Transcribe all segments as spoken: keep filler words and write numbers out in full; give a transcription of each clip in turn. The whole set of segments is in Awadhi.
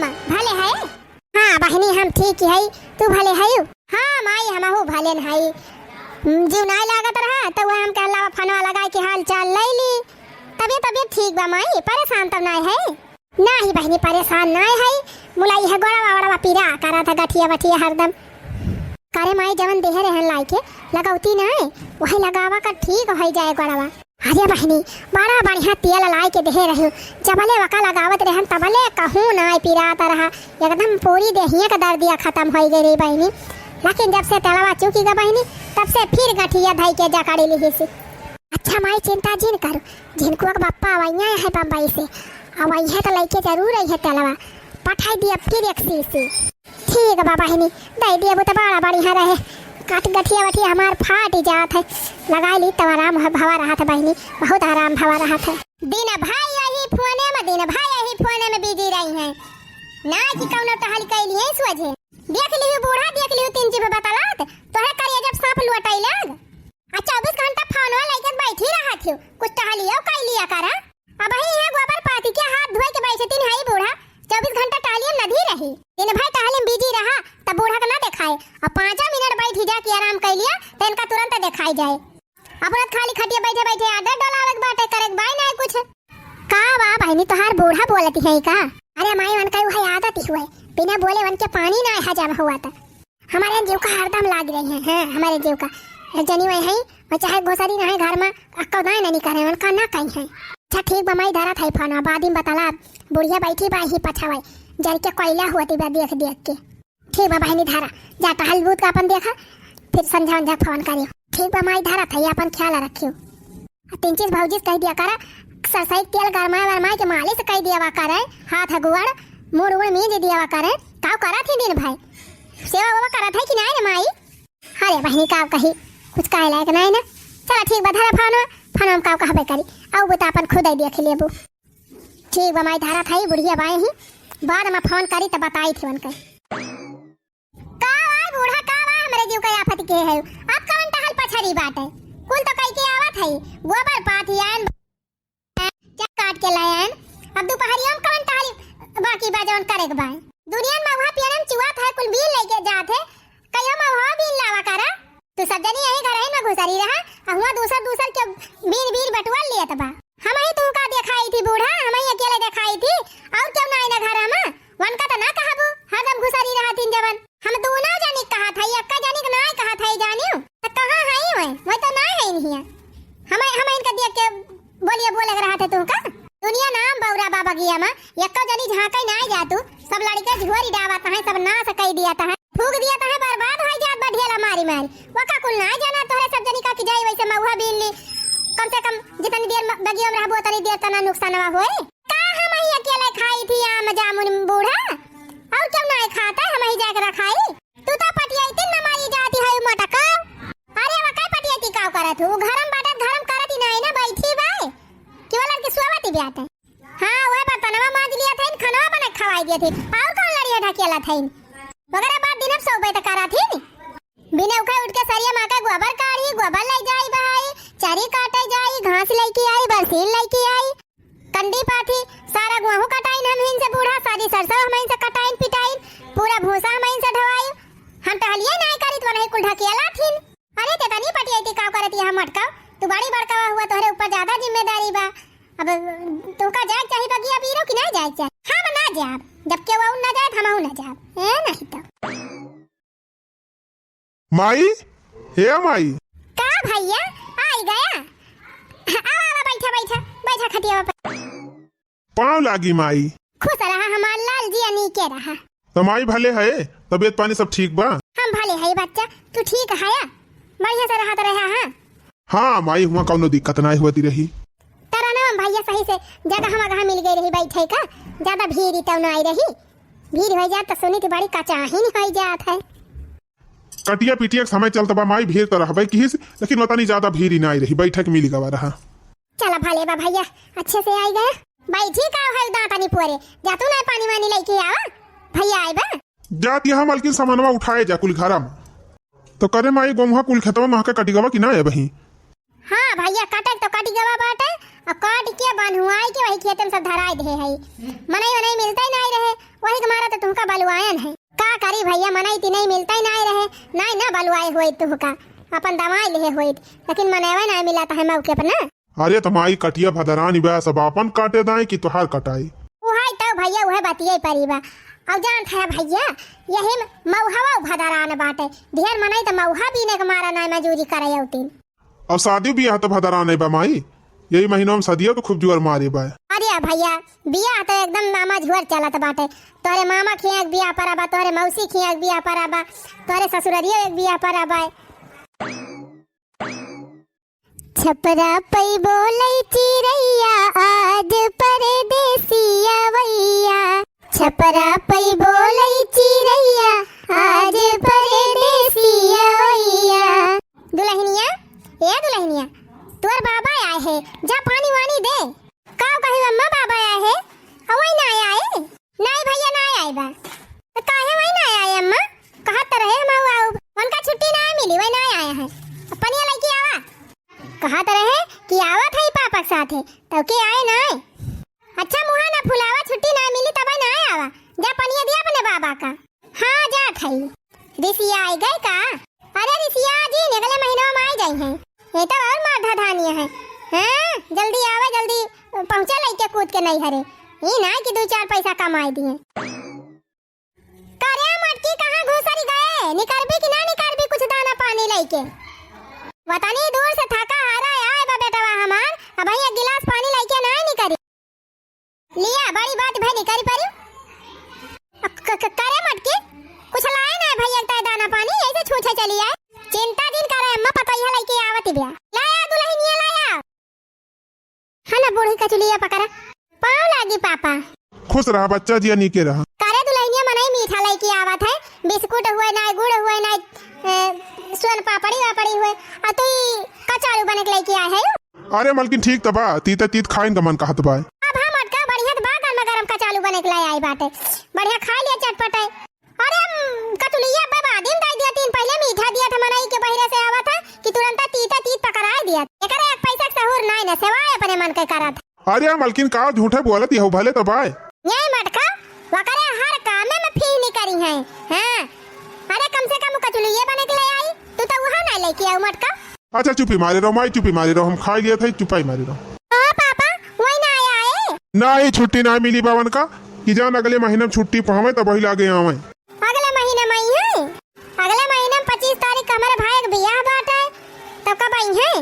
भले है? हाँ बहिनी, हम ठीक ही है, तू भले है? हाँ माई, हमहू भले न है। हम्म, जीव नाय लागत रहा, तो वह हम कहला फोनवा लगाए के हाल चाल ले ली। तबियत, तबियत ठीक बा माई, परेशान तो नाय है? नाही बहिनी, परेशान नाय है, मुला यह गोड़वा वड़वा पीरा करत है, गठिया बठिया हरदम। करे माई, जवन देहे रहन लाइके लगौती नाय, वही लगावा कर ठीक होइ जाए गोड़वा। अरे बहिनी, बड़ा बढ़िया तेल लाइके देहे रही, जबले वका लगावत रहन तबले कहूँ नाय पीरात रहा, एकदम पूरी देहिया का दर्दिया खतम होइ गई रही बहिनी। लेकिन जब से तेलवा चुकी गा बहिनी, तब से फिर गठिया धई के जकड़ी लिहिस। अच्छा माई, चिंता जिन करो, झिनकुआ के बप्पा अवइया है बम्बई से, अवइया तो लइके जरूर अइहे तेलवा, पठाई दिया फिर एक शीशी। ठीक बा बहिनी, दे दिया, वो तो बड़ा बढ़िया रहे, काट गठिया वठिया हमार फाट जात है, लगाई ली तब आराम ह-, भवा रहत है बहिनी, बहुत आराम भवा रहत है। दिन भर यही फोने में, दिन भर यही फोने में busy रही हैं, ना कि कौनो टहल कैली है सोझे। देख लिहु बूढ़ा, देख लिहु तीन जीभ बतलात, तोहरे करिया जब सांप लुअटाई लग। आ चउबीस घंटा फोनवा लइके बैठी रहत हियो, कुछ टहलियो कइ लिया करा। अबही इहाँ गोबर पाथी के हाथ धोए के बैठे तीन हई बूढ़ा, चउबीस घंटा टहलिए में नदी रही। दिन भर टहले में busy रहा, तब बूढ़ा के ना देखाए। अब पाँचा मिनट बैठी जा के आराम कइ लिया, त इनका तुरंत देखाई जाए। अब रात खाली खटिया बैठे बैठे आदत डोलावे के बाटे, करे के बाय नाय कुछ। का बा बहिनी, तोहार बूढ़ा बोलत है का? अरे माई, उनका उहे आदत ही हुए, बिना बोले उनके पानी ना हजम हुआ था। हमारे जीव का हरदम लाग रही है, हाँ, हमारे जीव का। एक जनी वही है, वो चाहे घुसरी रहे घर में, अक्का दाय नहीं करे, उनका ना कहीं है। अच्छा ठीक बा माई, धरत है फोन, बाद में बतला, बुढ़िया बैठी बा ही पछावे, जर के कोयला हुआ बा देख देख के। ठीक बा बहिनी, धरा, जा टहल बूत का अपन देखा, फिर संझा उंझा फोन करियो। ठीक बा माई, धरत है, अपन ख्याल रखियो। आ तीन चीज भौजी से कह दिया करा, सरसई के तेल गरमाए वरमाए के मालिश कह दिया वा करे, हाथ गोड़, मुड़ उड़ मीज दिया वा करे। काव करत ही दिन भर? सेवा वेवा करत है कि नाय रे माई? अरे बहिनी, काव कही, कुछ कहे लायक नाय ना। चला ठीक बा, धरा फोन, फोन हम काव कहबे करी, आउ बता अपन खुद ही देख लेबू। ठीक बा माई, धरत है, बुढ़िया बाई ही, बाद में फोन करी त बताई थी उनके। का आय बूढ़ा, का बा हमरे जीव का आफत के है? अब कवन टहल पछरी बाटे? कुल तो कई के आवत है, गोबर पाथी आयन, चक काट के लायन। अब दुपहरिया में कवन टहल बाकी बा जवन करे के बा? दुनिया में महुआ पियन में चुआत है, कुल बीन लेके जात है, कहियो महुआ बीन लावा करा। तू सब जनी यही घर में घुसरी रहा, आ हुआ दूसर दूसर के बीन बीन बटुआ लेत बा। हमही तुहका देखाई थी बूढ़ा, हमही अकेले देखाई थी, और केहू ना आइना घर में। वनका त ना कहबू, हरदम घुसरी रहत हिन जवन। हम दूनो जनी कहत हई, एक्का जनी के नाय कहत हई जानियो। त कहाँ हई वै? वै त नाय हई हिया। हमही, हमही इनका देख के बोलिया बोले के रहत है तुहका। दुनिया नाम बौरा बा बगिया में, एक्का जनी झांकै नाय जातू, सब लड़के झोरी डावत हैं, सब नाश कई दिया त है। फूक दिया त है, बर्बाद होइ जात बा ढेला मारी मारी। वका कुल ना जाना तोहरे सब जनी का कि जाई वैसे महुआ बीन ली। कम से कम जितनी देर म-, बगिया में रहबो उतनी देर तना नुकसानवा होए। का हमही अकेले खाई थी आम जामुन बूढ़ा? और केहू ना खाता, हमही जाके रखाई। तू तो पटियाई तीन न मारी जाती है मोटका। अरे वका पटियाई ती काव करत हूँ? घर में बाटत घर में करत ही नहीं ना, बैठी बाय। केवल लड़की सोवत ही ब्यात है। हाँ, वह बर्तनवा माज लिया था, इन खानवा बना के खवाई दिया थे। और कौन लड़िया ढकेला था इन? ओकरे बाद दिन अब सौ बजे तक करा थी नी। बिना उठे उठ के सरिया माँ के गोबर काढ़ी, गोबर ले जाई बहाई, चरी काटे जाई, घास लेके आई, बरसीन लेके आई, कंडी पाथी, सारा गेहूं कटाइन हम हिन से बूढ़ा, सारी सरसों हम हिन से कटाइन पिटाइन, पूरा भूसा हम हिन से ढवाई। हम टहलिए नाय करी तो नहीं कुल ढकेला थीन। अरे ते तनी पटियाई ती काव करत यहाँ मटकाव, तू बड़ी बड़कावा हुआ, तोहरे ऊपर ज्यादा जिम्मेदारी बा। अब तुहका जाए के चाही बगिया बीरो कि ना जाए के चाही? हम ना जाब, जब केहू और ना जाए त हमहू ना जाब। ए नहीं तो। माई, हे माई। का भैया, आई गया? आवा, आवा, बैठा, बैठा, बैठा खटिया पर। पाँव लागी माई। खुश रहा हमार लाल जी, अनी के रहा। तो माई भले है, तबीयत पानी सब ठीक बा? हम भले है बच्चा, तू ठीक है? बढ़िया से रहत रहा, हाँ? हाँ माई, हुआ कौनो दिक्कत नाय होती रही। तरनवा में भैया सही से जगह हम अगह मिल गई रही बैठे का, ज्यादा भीड़ तो नाय रही, भीड़ हो जात तो सुनी थी बड़ी कचाहिन हो जात है। कटिया पिटिया के समय चलत बा माई, भीड़ तो रहबे किहिस, लेकिन ओतनी ज्यादा भीड़ ही नाय रही, बैठे के मिल गवा रहा। चला भले बा भैया, अच्छे से आई गया। बैठी का है दांतनी पोरे, जा तू ना पानी वानी लेके आवा, भैया आए बा। जात यहाँ मलकिन सामानवा उठाए जा कुल घरा में। तो करे माई गोमुहा कुल खेतवा में आके कटी गवा कि ना है बही? हाँ भैया, कटे तो कटी गवा बाटे, और काट के बन्हुआई के वही खेते में सब धराई दे है। मनई वनई मिलते ही नहीं रहे, वही के मारा तो तुहका बलुआयन है। का करी भइया, मनई तिनई मिलतै नाहीं रहे, नाहीं ना बलुआए होइत तुहका, अपन दवाई लिहे होइत, लेकिन मनैवै नाहीं मिलत है मौके पर ना। अरे त माई कटिया भदरान बा, सब आपन काटे दाएं कि तोहार कटाई? उहै तो भइया, उहै बतिये परी बा। अउ जानत है भइया, यही में मउहवा भदरान बाटे, ढेर मनई त मउहा बीने के मारा नाहीं मजूरी करे अउतीन। अब शादी बियाह त भदरान बा माई, यही महीनवा में शादिया के खूब जुअर मारे बा। अरे भइया, बियाह त एकदम मामा झुअर चलत बाटे। तोहरे मामा खियाँ एक बियाह परा बा, तोहरे मौसी खियाँ एक बियाह परा बा, तोहरे ससुररियो एक बियाह परा बा। छपरा पइबो लई चिरैया, आज परदेसिया वैया। छपरा पइबो लई चिरैया, आज परदेसिया वैया। दुलहिनिया, ए दुलहिनिया, तोर बाबा आए हैं, जा पानी वानी दे। का कही अम्मा, बाबा आए हैं, अवै ना आए? नाहीं भइया, नाहीं आए बा। त काहे वही नाहीं आए अम्मा? कहत त रहे हम आऊ, आऊ। उनका छुट्टी नाहीं मिली, वही नाहीं आए हैं। अब पनिया लइके आवा। कहत रहे कि आवत है पापा के साथे, तब के आए नाहीं। अच्छा मुहा ना फुलावा, छुट्टी नाहीं मिली तब नाहीं आवा। जा पनिया दिया अपने बाबा का। हाँ, जात हई। रिसिया आई गए का? अरे रिसिया जिन, अगले महीनवा में आई जाई हैं। ये तो और मार धाधानिया है। हाँ, जल्दी आवे, जल्दी पहुँचा लइके कूद के नैहरे। ई नाहीं कि दुइ चार पैसा कमाई दिए। करे मटकी, कहाँ घुसरी गए? निकरबी कि ना निकरबी कुछ दाना पानी लइके? वतनी दूर से थका हारा आए बा बेटवा हमार, अबहीं एक गिलास पानी लइके नाहीं निकरी। लिया, बड़ी बात भई निकरी परी। क-, क-, करे मटकी, कुछ लाए नाहीं भइया, एक ताई दाना पानी, यही से छूछे चली आए। चिंता जिन करे अम्मा, पतोहिया लइके आवत बिया। लाया दुलहिनिया, लाया। है ना बूढ़ी कचुलिया पकड़ा। पाँव लागी पापा। खुश रहा बच्चा जिया, नीके रहा। करे दुलहिनिया, मनई मीठा लइके आवत है, बिस्कुट हुए नाहीं, गुड़ हुए नाहीं, ए, सोन पापड़ी वापड़ी हुए, आ तू ई कचालू बने के लइके आए है। अरे मलकिन, ठीक त बा, तीते तीत खाइन का मन कहत बा। अब हम अटका बढ़िया त बा, गरमा गरम कचालू बने के लइ आई बाटे, बढ़िया खाइ लिया चटपटे। अरे, हम कचुलिया बा, बादिम दाई दिया तीन, पहिले मीठा दिया था, मनई के बहिरे से आवत है कि तुरंत तीता तीत पकड़ाए दिया। एकरे एक पैसा के सहूर नाहीं न, सेवा अपने मन के करत। अरे मलकिन, का झूठे बोलत हऊ, भले तो बाय। ये मटका, वकरे हर कामे में फीह निकरी है। हाँ, अरे कम से कम कचुलिया बने के लइ आई, तू तो वहाँ नाहीं लइके आऊ मटका। अच्छा चुपी मारे रहो माई, चुपी मारे रहो, हम खाइ लिया था, चुपाई मारे रहो। ओ पापा, वही ना आया है? नाहीं, छुट्टी नाहीं मिली बावन का, कि जान अगले महीना में छुट्टी पावे तब वही लागे आवे। अगले महीना में आई है? अगले महीना में पच्चीस तारीख का हमरे भाई के बियाह बाटे, तब कब आई है?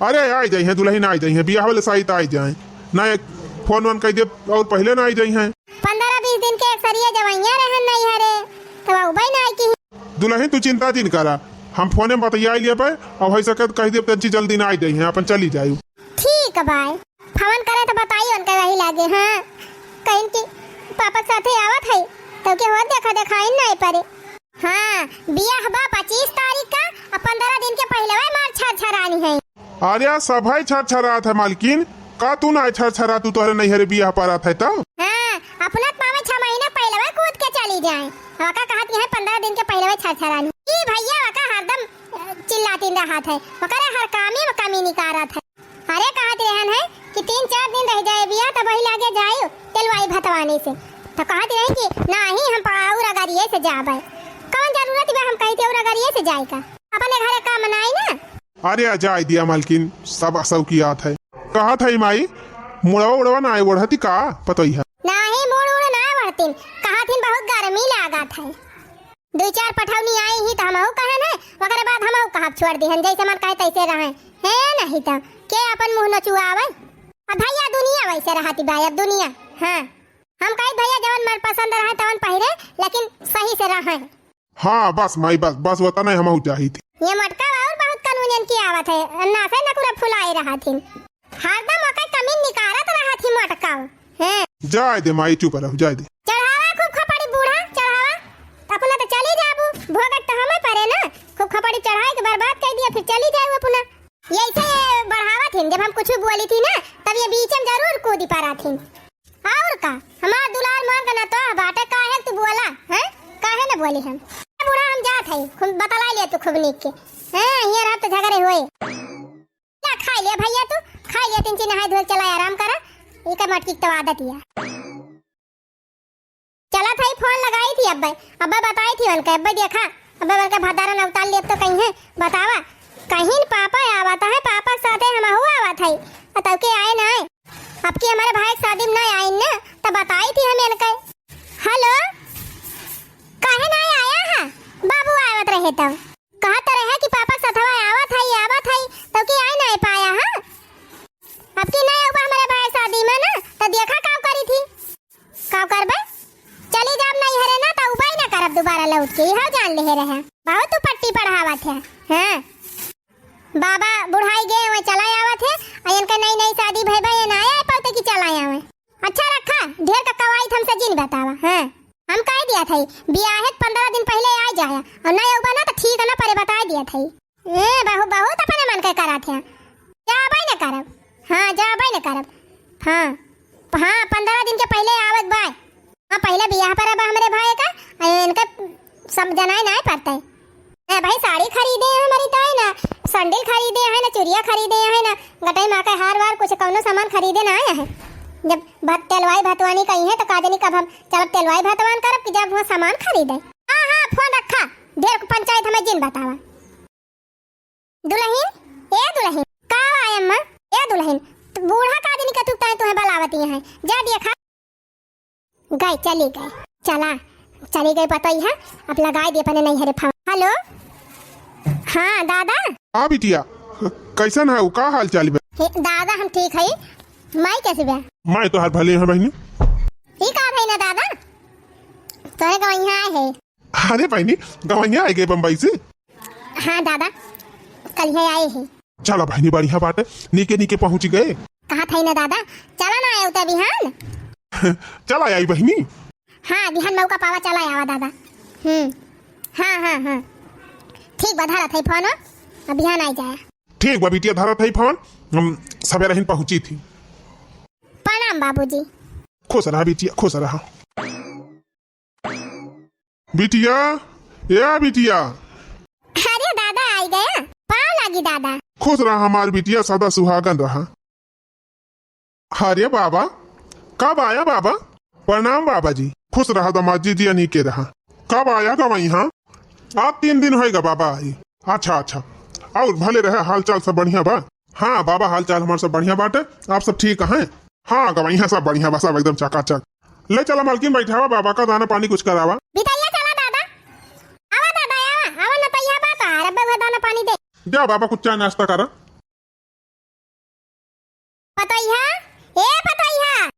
अरे आई जाई है, दुलहिन आई जाई है, बियाह वाले साइत आई जाए ना, एक फोन वोन कइ दे और पहिले ना आई जाई है। पन्द्रह बीस दिन के एक सरिया जवइया रहन नैहरे, तब अउबे ना आई की। दुलहिन, तू चिंता जिन करा, हम फोने में बतियाइ लिया पे, अब होइ सके त कहि देब तंची जल्दी ना आइ जइहें, अपन चली जायु। ठीक बाय, फोन करे त बताई उनके वही लागे, हाँ, कहिन कि पापा के साथे आवत है, तब के होत देखा देखाइन नाहीं परे। हाँ, बियाह बा पच्चीस तारीख का, अब पन्द्रह दिन के पहिले वही मार छरछरानी है। अरे, सबही छरछरात है मालकिन, का तू नाहीं छरछरातू, तोहरे नैहरे बियाह परत है त? हाँ, अपना त पावे छह महीना पहिले वही कूद के चली जाए। वका कहत है पन्द्रह दिन के पहिले वही छरछरानी। ई भइया वका हरदम, अ, चिल्लातीन रहत है, वकरे हर कामे में कमी निकारत है। अरे, कहत रहन है कि तीन चार दिन रहि जाए बियाह, तब वही लागे जायु तेलवाई भतवानी से। त कहत रहे कि नाहीं, हम प-, और अगरिये से जाबे। कौन जरूरत बा हम कहित और अगरिये से जाए का? अपने घरे काम नाहीं ना। अरे आ जाए दिया मालकिन, सब सब की आत है। कहत है माई, मुड़वा उड़वा ना आए ओढ़ती का पतोई है? नाहीं, मुड़ उड़ ना ओढ़तीन, कहत हिन बहुत गर्मी लागत है। दुइ चार पठौनी आई ही त हमहू कहन है, ओकरे बाद हमहू कहब छोड़ दिहन, जैसे मन कहे तैसे रहे। हे नहीं त के अपन मुँह नचुआवे। अब भइया दुनिया वैसे रहती बा, अब दुनिया। हाँ, हम कही भइया जवन मन पसंद रहे तवन पहिरे, लेकिन सही से रहे। हाँ, बस माई, बस, बस, वतने हमहू चाहित ही। ये मटका और बहुत कानूनियन की आवत है, अन्ना से नकुरा फुलाए रहत हिन। हरदम ओकर कमी निकारत रहत ही मटका। हैं? जाए दे माई, चुप रहो, जाए दे। चढ़ावा खूब खपड़ी बूढ़ा, चढ़ावा। अपना त चली जाबू, भोगत त हमें परे ना। खूब खपड़ी चढ़ाए के बर्बाद कर दिया, फिर चली जाए अपना। यही से बढ़ावत हिन, जब हम कुछ बोली थी ना, तब ये बीच में जरूर कूदी पड़ा थी। और का? हमार दुलार मान का ना तो बाटे, काहे तू बोला, हैं? काहे न बोली हम? ए बूढ़ा, हम जात हई, खूब बतला लिया तू खूब नीक के। हैं, हियाँ रहब तो झगड़े होए। ला, खाई लिया भइया तू, खाई लिया, तीन चीज नहाए धोए चला आराम करा। इका मटकी के तो आदत या। चला अब्बे, अब्बे बताई थी उनके, अब्बे देखा, अब्बे उनके भतारन अवतार लेब तो कहिहैं, बतावा, कहिन पापा आवत है, पापा साथे हमहू आवत है, आ तब के आए ना आए। अब की हमरे भाई के शादी में ना आइन ना, तो बताई थी हम इनके। हेलो, काहे ना आया है? बाबू आवत रहे तो। कहत रहे कि पापा के सथवा आवत हई, आवत हई, तब की आए नाहीं पाया, हाँ? अब की नाहीं आउबा हमरे भाई शादी में ना, तो देखा काउ करी थी। काउ करबे? चली जाब नैहरे ना, तो उबई ना करब दोबारा लौट के, इहो जान लेहे रहे। बहुत तू पट्टी पढ़ावत है, हाँ? बाबा बुढ़ाई गए, वह चला आवत है, आ इनका नई नई शादी भई बा, ये ना आए पावते कि चला आवे। अच्छा रखा, ढेर का कवाई हमसे जिन बतावा। हाँ, हम कह दिया था, बियाहे के पन्द्रह दिन पहिले आ जाया, और नहीं आउबा ना तो ठीक है ना, परे बता दिया था। ए, बहु-, बहुत अपने मन के करा थे, जाबे न करब। हाँ, जाबे न करब। हाँ, हाँ, पन्द्रह दिन के पहिले आवत बाय। हाँ, पहिले बियाह पर बा हमरे भाई का, ए, इनका सब जनाए ना पड़ते। ना भाई साड़ी खरीदे हैं हमारी ताई, ना सैंडल खरीदे हैं, ना चुरिया खरीदे हैं, ना गटई माँ का हार वार, कुछ कौनो सामान खरीदे ना आए हैं। जब भत-, तेलवाई भतवानी कही है तो का जानी कब हम चलब तेलवाई भतवान करब कि जब वहाँ सामान खरीदे। हाँ, हाँ, फोन रखा, ढेर पंचायत हमें जिन बतावा। दुलहिन, ए दुलहिन, का आय अम्मा? ए दुलहिन, तू बूढ़ा का दिन के तू तय तुहे बलावती है, जा देखा। गए, चली गए, चला, चली गए पतई है, अब लगाए दे अपने नैहरे फोन। हेलो, हाँ दादा। हाँ बिटिया, कैसन है, का हाल चाल बा? हे दादा, हम ठीक है, माई कैसे बा? माई तोहार भले है बहिनी। ई का भई ना दादा, तोहरे गवैया आए है। अरे बहिनी, गवैया आए गए बम्बई से? हाँ दादा, कल ही आए हैं। चला बहिनी, बढ़िया बात है, नीके नीके पहुँच गए। कहा था ना दादा, चला ना आए उतर बिहान। चला आई बहिनी। हाँ, बिहान मौका पावा, चला आवा दादा। हम्म, हाँ, हाँ, हाँ, ठीक बा, धरत है फोन, अब बिहान आई जाए। ठीक बा बिटिया, धरत है फोन, हम सवेरे ही पहुँची थी। प्रणाम बाबूजी। खुश रहा बिटिया, खुश रहा। बिटिया, ए बिटिया। अरे दादा, आई गया, पाँव लागी दादा। खुश रहा हमार बिटिया, सदा सुहागन रहा। अरे बाबा, कब आया बाबा? प्रणाम बाबा जी, खुश रहा दामाद जी, जिया नीके रहा। कब आया गवैया? आज तीन दिन होएगा बाबा आई। अच्छा, अच्छा, और भले रहे, हाल चाल सब बढ़िया बा? हाँ बाबा, हाल चाल हमार सब बढ़िया बाटे, आप सब ठीक हैं? हाँ गवैया, सब बढ़िया बा, सब एकदम चकाचक। ले चला मलकिन, बैठावा बाबा का दाना पानी कुछ करावा। बिटैया चला दादा, आवा दादा, आवा, आवा ना, तैया बा तो अरे बउआ दाना पानी दे। जा बाबा, कुछ चाय नाश्ता करा। पतैया, ए पतैया।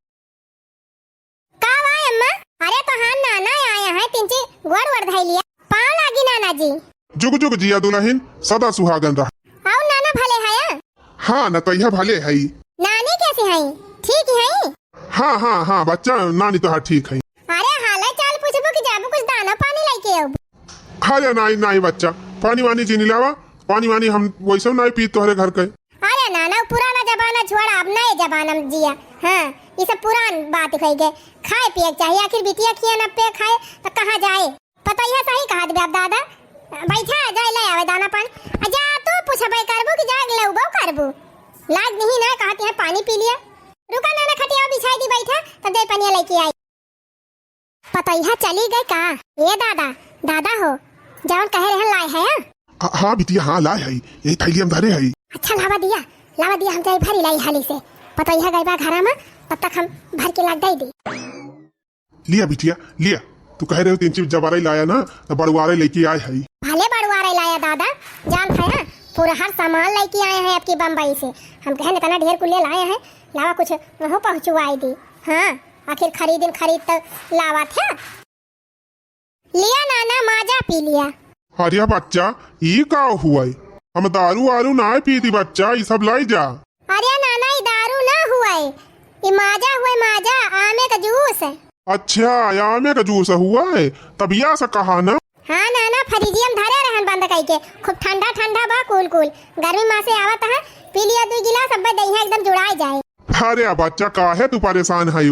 का बा अम्मा? अरे तोहार नाना आया है, तिनची गोड़ वोड़ धई लिया। पाँव लागी नाना जी। जुग जुग जिया दुलहिन, सदा सुहागन रहा। और नाना भले हया? हाँ, नतैया भले हई। नानी कैसे हई? ठीक हई? हाँ, हाँ, हाँ, बच्चा, नानी तोहार ठीक हई। अरे हाल चाल पूछबू कि जाबू कुछ दाना पानी लेके आबू? अरे नाई, नाई बच्चा, पानी वानी जिन लावा, पानी वानी हम वैसे नाई पी तोहरे घर के। अरे नाना, उ पुराना जमाना छोड़ा, अब नए जमाना में जिया। हाँ, ई सब पुरान बात कही गए। खाए पिए के चाहिए, आखिर बिटिया खिया न पे खाए तो कहाँ जाए? पतैया सही कहत बा दादा, बैठा जाए ले आवे दाना पानी। आ जा तू पूछबे करबू कि जा लेबो करबू? लाग नहीं ना कहती है पानी पी लिया। रुका नाना, खटिया बिछाई दी, बैठा तब जाए पनिया लेके आई। पतैया चली गए का? ए दादा, दादा हो, जवन कहे रहन लाए है, हाँ? हाँ, हाँ बिटिया, हाँ लाए है, यही थैली हम धरे है। अच्छा लावा दिया, लावा दिया, हम जाए भरी लाई हाली से। पतैया गए बा घरा में, तब तक हम भर के लाग दे दी। लिया बिटिया, लिया, तू कहे रहे तीन चीज जबारे लाया ना, तो बड़ुआरे लेके आए है। भले बड़ुआरे लाया दादा, जान है, पूरा हर सामान लेके आए हैं आपकी बम्बई से। हम कहे इतना ढेर कुल ले लाए हैं, लावा कुछ वहाँ पहुँचवाई दी। हाँ, आखिर खरीदिन खरीद तो लावा थे। लिया नाना, माजा पी लिया। अरे बच्चा, ई का हुआ है? हम दारू वारू ना पीती बच्चा, ई सब लाई जा। अरे नाना, ई दारू ना हुआ है, ई माजा हुआ है, माजा, आमे का जूस। अच्छा, आमे का जूस हुआ है, तब या से कहा ना। हाँ नाना, फ्रिजिया में धरे रहन बंद कई के, खूब ठंडा ठंडा बा, कूल कूल। गर्मी माँ से आवत है, पी लिया दू गिलास, अब दहिया एकदम जुड़ाए जाए। अरे बच्चा, काहे तू परेशान है?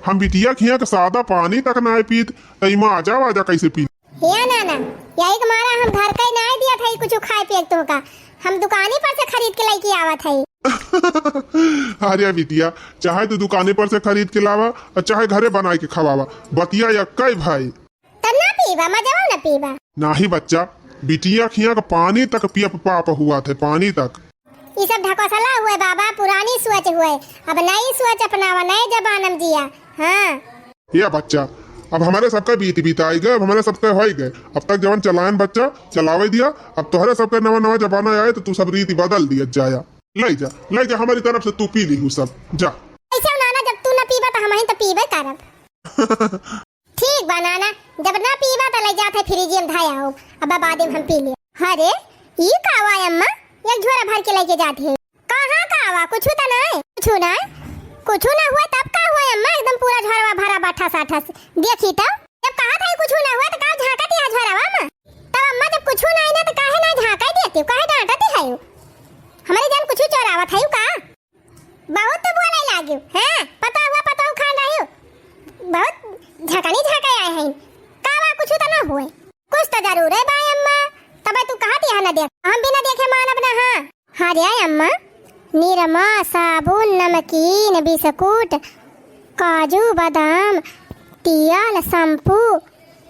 हम बिटिया खिया के सादा पानी तक ना पीत, त ई माजा वाजा कैसे पी? या नाना, यही के मारा हम घर का ही ना दिया था कुछ खाए पिए तो का, हम दुकानी पर से खरीद के लेके आवत है। अरे बिटिया, चाहे तू दुकाने पर से खरीद के लावा और चाहे घरे बनाए के खवावा, बतिया या कई भाई। तब ना बा, मजवा न पीबा। नाही बच्चा, बिटिया खिया का पानी तक पियप पाप हुआ थे, पानी तक। ई सब ढकोसला हुए बाबा, पुरानी सोच हुए। अब नई सोच अपनावा, नए जमाना में जिया। हाँ। या बच्चा, अब हमरे सबका बीत बीताई गए, अब हमरे सबका होई गए। अब तक जवन चलायन बच्चा, चलावे दिया। अब तोहरे सबका नवा नवा जमाना आए तो तू सब रीति बदल दिया जाया। ले जा, ले जा, हमारी तरफ से तू पी ली हूँ सब, जा। ऐसे नाना, जब तू ना पीबा तो हम ही तो पीबे करब। ठीक बा नाना, जब ना पीबा त ले जात है फ्रिज में धाया हो, अब बादे में हम पी ले। अरे, ई का हुआ अम्मा, एक झोरा भर के लेके जात है। कहाँ का हुआ, कुछ तो नहीं, कुछ नहीं, कुछ ना हुआ तब का हुआ अम्मा, एकदम पूरा झोरवा भरा बा ठसाठस। देखी तो, जब कहा था कुछ ना हुआ तो का झांकत यहाँ झोरवा में? तब अम्मा जब कुछ नहीं ना तो काहे ना झांका देती, काहे डांटती है? हमारी जान कुछ चोरावत है का? बहुत तो बोले लागियो, हैं? पता हुआ, पता खान रहियो। बहुत झकनी झकाए आए हैं। का बा, कुछ तो ना हुए। कुछ तो जरूर है बा अम्मा। तबे तू कहत यहाँ न देख। हम बिना देखे मानब ना, हाँ। हाँ रे अम्मा, निरमा, साबुन, नमकीन, बिस्कुट, काजू, बादाम, तियल, शैम्पू,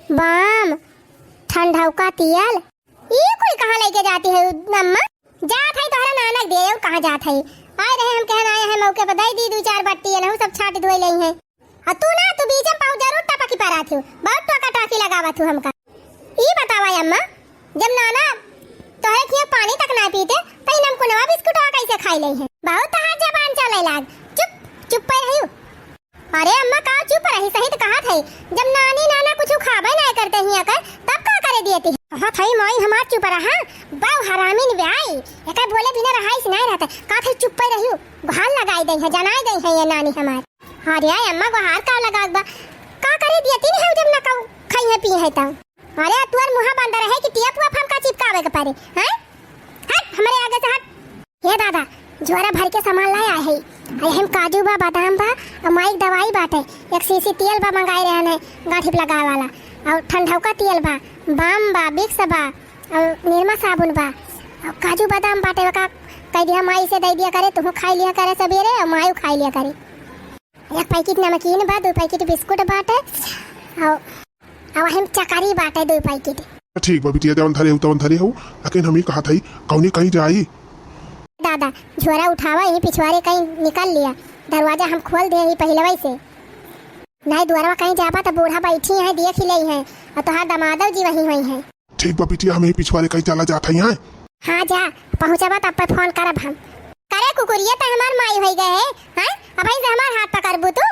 बाम, ठंडौका तियल, ई कुल कहाँ लेके जाती है अम्मा? जात है तोहरा नानक दे, और कहाँ जात है? आए रहे हम कहन आए हैं मौके पर, दे दी दू चार बट्टी, एनहू सब छाट धोए लेई हैं। और तू ना, तू बीच में पाँव जरूर टपकी पर आती हो, बहुत टोका टाकी लगावत हो हमका। ई बतावा अम्मा, जब नाना तोहरे खिया पानी तक ना पीते, तो ई नमकुनवा बिस्कुटवा कैसे खाई लेई हैं? बहुत तोहार जबान चले लाग। चुप, चुप पे रहियो। अरे अम्मा, का चुप रही, सही तो कहत है, जब नानी नाना कुछ खाबे ना करते हिया कर, तब का करे दिए ती? कहत है माई हमार चुप रहा, बहु हरामिन ब्याई, एकर बोले बिना रहाइस नहीं रहते, कहत है चुप पे रहियो, गुहार लगाई दे है, जनाई दे है ये नानी हमार। अरे अम्मा, गुहार का लगा बा, का करे दिए ती नहीं जब ना खाऊ, खाई है पी है तब। अरे, तुअर मुँह बंद रहे कि टिया पुआ फमका चिपकावे के परे, हैं? हट, हमरे आगे से हट। हे दादा, झोरा भर के सामान लाए आए है। अरे, हम काजू बा, बादाम बा, और माई के दवाई बाटे। एक शीशी तेल बा, मंगाए रहन है, गांठी पे लगावे वाला। और ठंडौका तेल बा, बाम बा, बिक्स बा, और निरमा साबुन बा, और काजू बादाम बाटे, ओका कह दिया माई से दे दिया करे, तुहू खाई लिया करे सबेरे, और माई खाई लिया करे। एक पैकेट नमकीन बा, दो पैकेट बिस्कुट बाटे, और, और हम चकरी बाटे दो पैकेट। ठीक बा बिटिया, जवन धरे हो तवन धरे हो, लेकिन हम ही कहत हई, कौनी कहीं जाई? दादा, झोरा उठावा, यही पिछवारे कहीं निकल लिया, दरवाजा हम खोल दे ही पहिलवई से। नहीं दुआरवा कहीं जाबा तो बूढ़ा बैठी है, देख ही लई है, और तोहार दमादव जी वहीं हुई है। ठीक बा बिटिया, हम ही पिछवारे कहीं चला जात हई, हैं? हाँ जा, पहुँचबा तब पे फोन करब हम। करे कुकुरिया, तो हमार माई होई गए है, हैं? अबहीं से हमार हाथ पकड़बू तू?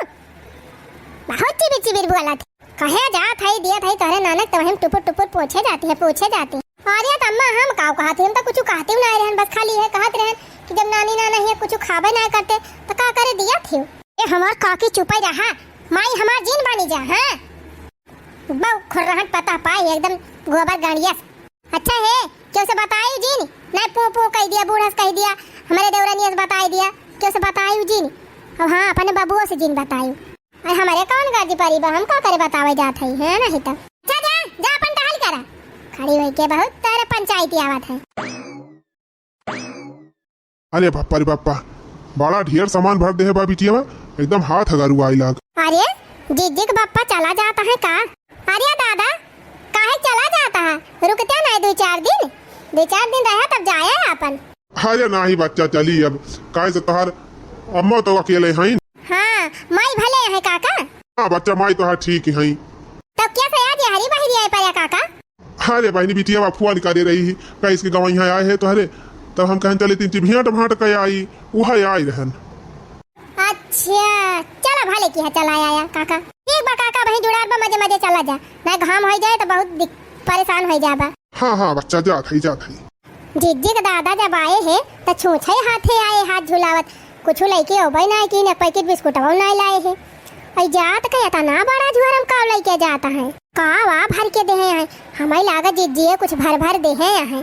बहुत चिबिर चिबिर बोलत। कहे जात हई, दियत हई तोहरे नानक, तो हम टुपुर टुपुर पूछे जाती है, पूछे जाती है। अरे त अम्मा, हम का कहत ही, हम तो कुछ कहती ना रहन, बस खाली है कहत रहन कि जब नानी नाना हिया कुछ खाबे ना करते तो का करे दियत ही। ए हमार काकी चुपे रहा, माई हमार जिन बनी जा, हाँ? बहु खुर्रहट पता पाई एकदम गोबर गड़िया। अच्छा है, केहू से बतायू जिन? नहीं पू पू कह दिया, बूढ़ा से कह दिया, हमारे देवरानिया से बताई दिया, केहू से बतायू जिन? अब हाँ, अपने बबुओ से जिन बतायू। अरे हमारे कौन गाजी परी बा, हम का करे बतावे जात हई, है नहीं तो। अच्छा जा, जा अपन टहल करा। खड़ी होई के बहुत तारा पंचायती आवत है। अरे बापा रे बापा, बड़ा ढेर सामान भर दे है बा बिटिया, एकदम हाथ अगरुआई लाग। अरे जिज्जी के बापा चला जाता है का? अरे दादा, काहे चला जाता है? रुकते नहीं दो चार दिन, दो चार दिन रहा तब जाए अपन। अरे नाही बच्चा, चली अब, काहे से तोहार अम्मा तो अकेले हईन। हाँ, माई भले है काका। हाँ बच्चा, माई तोहार ठीक हईन। तब क्या से आज हरी बहरी आए पड़े काका? अरे बहिनी, बिटिया बा फोन करे रही, कहिस कि गवैया आए है तोहरे, तब हम कहन चले तीन ची भेंट भांट के आई, उहे आई रहन। अच्छा, चला भले किहा चला आया काका। ठीक बा काका, वहीं जुड़ार बा, मजे मजे चला जा, ना घाम होई जाए तो बहुत दिक-, परेशान होई जाबा। हाँ हाँ बच्चा, जात हई, जात हई। जिज्जी के दादा जब आए हे, त छूछे हाथे आए, हाथ झुलावत। कुछु लइके अउबे नाय कीन, एक पैकेट बिस्कुटवा नाय लाए हे। अई जात के एतना बड़ा झोरम का लइके जात हे? का वा भर के देहे हे? हमई लागत जिज्जिए कुछ भर भर देहे हे।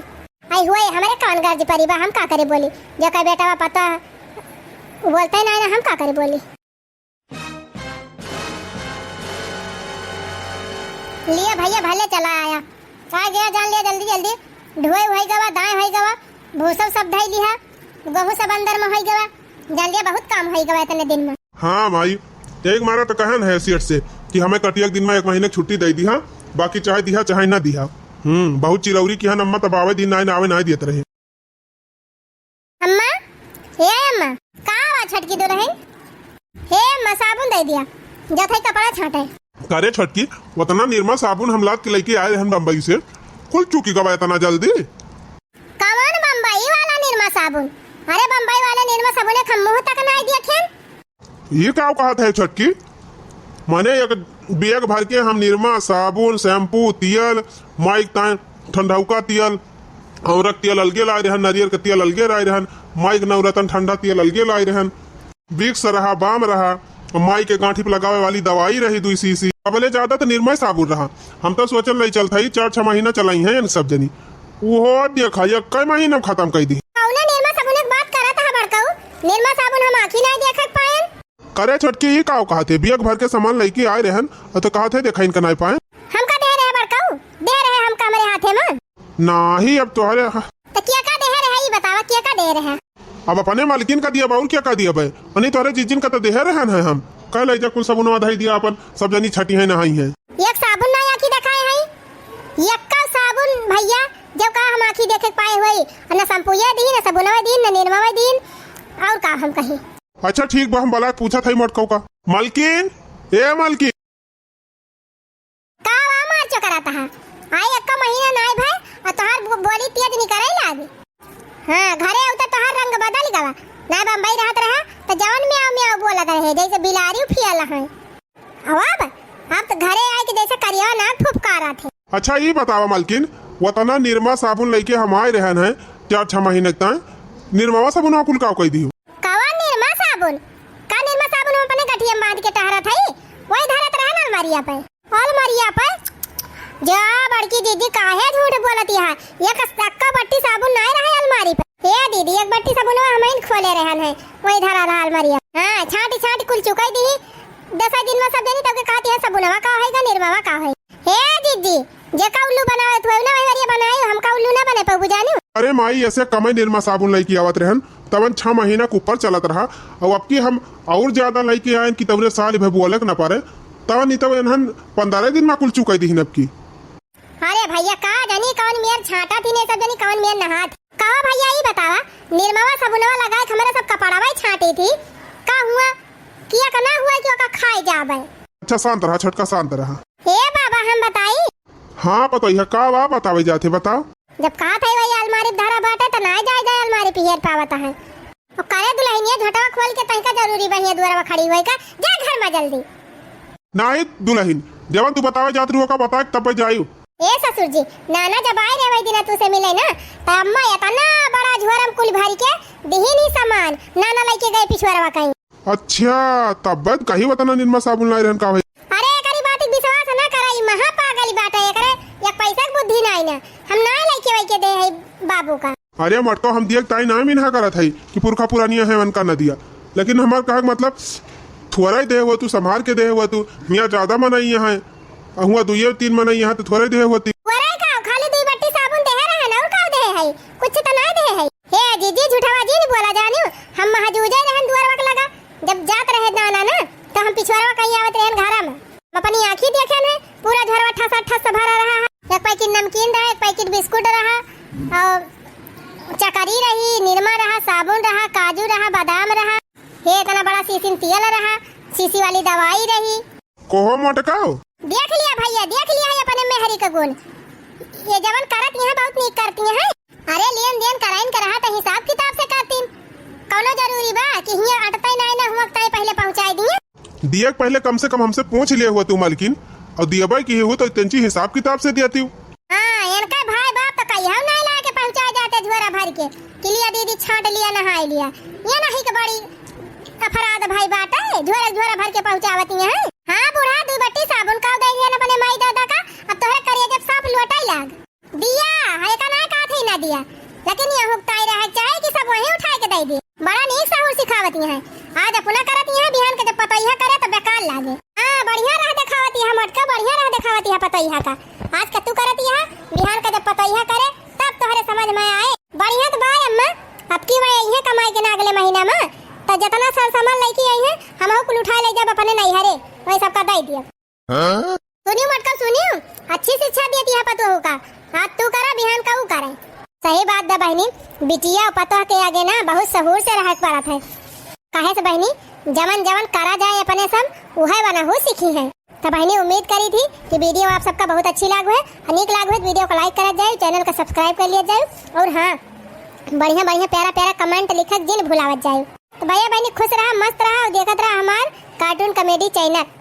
अई हुए, हमरे कवन गर्ज परी बा, हम का करे बोली? जेकर बेटवा पता, उ बोलते नाय ना, हम का करे बोली? लिया भैया, भले चला आया। का गया जान लिया, जल्दी जल्दी। ढोए होई गवा, दाएं होई गवा, भूसा सब धई लिहा, गेहूं सब अंदर में होई गवा। जान लिया, बहुत काम होई गवा इतने दिन में। हाँ माई, एक मारा तो कहन है सेठ से कि हमें कटिया के दिन में एक महीने की छुट्टी दे दी, हाँ, बाकी चाहे दिहा चाहे ना दिहा। हम्म, बहुत चिरौरी किहन अम्मा, तब आवे दिन नाय ना आवे नाय दियत रहे। अम्मा, ए अम्मा, का बा छोटकी दुलहिन? हे अम्मा, साबुन दे दिया, जात है कपड़ा छाटे। का रे छोटकी, वतना निरमा साबुन हम लाद के लइके आए रहन बम्बई से, कुल चुकि गवा एतना जल्दी? कवन बम्बई वाला निरमा साबुन? अरे बम्बई वाले निरमा साबुन एक हम मुँह तक नाय देखेन। ई का कहत है छोटकी? माने एक बैग भर के हम निरमा, साबुन, शैम्पू, तेल, माइक तान ठंडौका तेल, औरक तेल अलगे लाए रहन, नरियर के तेल अलगे लाए रहन, माइक नवरतन ठंडा तेल अलगे लाए रहन, विक्स रहा, बाम रहा, माई के गांठी पे लगावे वाली दवाई रही दुई शीशी। अबले ज्यादा तो निरमा साबुन रहा। हम तो सोचल नहीं चलत हई चार छह महीना चलाई है इन सब जनी। उहो देखा, एक कई महीना में खत्म कर दी। कौना निरमा साबुन के बात करत है बड़काऊ? निरमा साबुन हम आँखी नाय देखत पाएन। करे छोटकी, ई काव कहत है? बियक भर के सामान लइके आए रहन, और तो कहत है देखा इनका नाय पाए। हमका दे रहे बड़काऊ? दे रहे हमका हमरे हाथे में? नाही, अब तोहरे ह- तो क्या का दे रहे, ई बतावा, क्या का दे रहे? अब अपने मालकिन का दिया बा, और क्या का दिया बे? अनी तोहरे जीजिन का तो देहे रहन है हम। कह ले जा कुल साबुनवा धई दिया अपन, सब जनी छटी है नहाई है। एक साबुन ना आँखी देखाए है, यक्का साबुन भैया, जब का हम आँखी देखे के पाए हुई, और ना शैम्पूए दीन, ना साबुनवा दीन, ना निरमावा दीन, और का हम कही? अच्छा ठीक बा, हम बला के पूछत हई मोटकऊ का। मालकिन, ए मालकिन। का बा मार चोकरात हा? आई एक्का महीना नाय भय, और तोहार बो-, बोली तेज निकरे लाग। हाँ, घरे आऊ तो तोहार रंग बदल गवा। नाय बम्बई रहत रहा, तो जवन म्याऊ म्याऊ बोलत रहे, जैसे बिलारी उफियल है। अब, अब तो घरे आए के जैसे करिया नाक फुफकारत है। अच्छा, ई बतावा मालकिन, वतना निरमा साबुन लइके हम आए रहन हैं, चार छह महीने तक, निरमावा साबुन कुल काव कई दियो? कवन निरमा साबुन? का निरमा साबुन हम अपने गठिया में बांध के टहरत हई? वही धरत रहन अलमारिया पे। अलमारिया पे? जा बड़की दीदी, काहे झूठ बोलत यहाँ? एक सक्का बट्टी साबुन नाय रहे अलमारी पे। ए दीदी, एक बट्टी साबुनवा हमइन खोले रहन है, वही धरा रहा अलमारिया। हाँ, छांटी छांटी कुल चुकाई दी। दस दिन में सब जनी तब के कहती है, साबुनवा का है का निरमावा का है? हे दीदी, जेका उल्लू बनावे तू ना वही वरिया बनाई, हमका उल्लू ना बने पाऊ जानू। अरे माई, ऐसे कमई निरमा साबुन लइके आवत रहन, तवन छह महीना के ऊपर चलत रहा, और अब की हम और ज्यादा लइके आयन कि तवरे साल भर बोले के ना पारे, तवन ई तवन इन्हन पंद्रह दिन में कुल चुकाई दिहिन अब की। अरे भैया, का जानी कौन मेर छांटा थी ने सब जनी कौन मेर नहात। कहो भैया, ई बतावा, निरमावा साबुनवा लगाए के हमरे सब कपड़वा ही छांटी थी, का हुआ कि एक ना हुआ कि ओका खाए जाबे। अच्छा, शांत रहा छोटका, शांत रहा। हे बाबा, हम बताई? हाँ, बताइए, का बा, बतावे जाते, बताओ। जब कहा था वही अलमारी धरा बाटे, तो ना जाए जाए अलमारी पियर पावत है। और करे दुल्हनिया, झटवा खोल के तनिका जरूरी बहिया दुआरवा खड़ी हुई का, जा घर में जल्दी। नाही दुल्हन, जवन तू बतावे जात रही, ओका बता के तब जायु। ए ससुर जी, नाना जब आए रहे वही दिना तू से मिले ना, तो अम्मा इतना बड़ा झोरम कुल भर के दिहिन ही सामान, नाना लेके गए पिछुआरवा कहीं। अच्छा, तब कही वतना निरमा साबुन लाए रहन का भाई? अरे, एकरी बात के विश्वास ना करा, ई महा पागल बाटे, एकरे एक पैसा के बुद्धि नाई ना। हम ना लइके वइके दे है बाबू का। अरे मटको, हम दिए ताई ना मिनहा करत है कि पुरखा पुरानिया है उनका न दिया, लेकिन हमार कहे के मतलब थोड़ा ही दे हुआ तू, संभाल के दे हुआ तू, मियाँ ज्यादा मनई है, हुआ दुइये तीन मनई है तो थोड़ा ही दे हुआ ती। वराई का खाली दुई बट्टी साबुन दे रहे ना, और का दे है? कुछ तो ना दे है। हे जीजी, झूठवा जिन बोला जानियो, हम महजूजे रहन दुआरवा के लगा, जब जात रहे दाना ना, तो हम पिछुआरवा कहीं आवत रहन घरा में। हम अपनी आँखी देखे न, पूरा झोरवा ठसा ठस भरा रहा है। एक पैकेट नमकीन रहा, एक पैकेट बिस्कुट रहा, और चकरी रही, निरमा रहा, साबुन रहा, काजू रहा, बादाम रहा, हे इतना बड़ा शीशी में तेल रहा, शीशी वाली दवाई रही। कोहो मोटकाओ? देख लिया भैया, देख लिया है अपने मेहरी का गुण। ये जवन करत यहाँ बहुत नीक करती हैं। अरे लेन देन कराइन के रहा तो हिसाब किताब से करतीन। कौनो जरूरी बा कि हियाँ अटतई नाई ना हुआ तय पहले पहुँचाई दिए। दिए के पहले कम से कम हमसे पूछ लिए हुआ तू मालकिन, और दियबे की हो तो तेंची हिसाब किताब से दियती। हाँ, इनका भाई बाप तो कहियो नाई ला के पहुँचा जाते झोरा भर के कि लिया दीदी छांट लिया नहाई लिया। ये नहीं कि बड़ी अपराध भाई बाटे, झोरा झोरा भर के पहुँचावती हैं। हाँ बूढ़ा, दुई बट्टी साबुन का दे दिया अपने माई दादा का, अब तोहरे करिया जब सांप लोटाई लाग। दिया, है का ना कहत है ना दिया, लेकिन ये हुक्ताई रहे चाहे कि सब वहीं उठाए के दे दिए। बड़ा नीक सहूर सिखावत यहाँ। आज अपना करत यहाँ, बिहान के जब पतोहिया करे तो बेकार लागे। हाँ, बढ़िया राह देखावत यहाँ मोटका, बढ़िया राह देखावत यहाँ पतोहिया का। आज का तू करत यहाँ, बिहान का जब पतोहिया करे तब तोहरे समझ में आए। बढ़िया तो बा अम्मा, अब की वह यही कमाई के ना अगले महीना में, तो जितना सर सामान लेके आई है, हम कुल उठा ले जब अपने नैहरे, वही सबका दे दिया। सुनियो मटका, सुनियो, अच्छी शिक्षा दियत है पतोहू का। आज तू करा, बिहान का ऊ करे। सही बात बा बहिनी, बिटिया और पतोह के आगे ना बहुत सहूर से रहक पड़त है। काहे से बहिनी, जवन जवन करा जाए अपने सब, उहे बनहू सीखी है। तो बहिनी, उम्मीद करी थी कि video आप सबका बहुत अच्छी लागू है। और नीक लागू है तो video को like करा जाए, channel का subscribe कर लिया जाए। और हाँ, बढ़िया बढ़िया प्यारा प्यारा comment लिखक जिन भुलावत जाए। तो भैया बहिनी, खुश रहा, मस्त रहा और देखत रहा हमार cartoon comedy channel।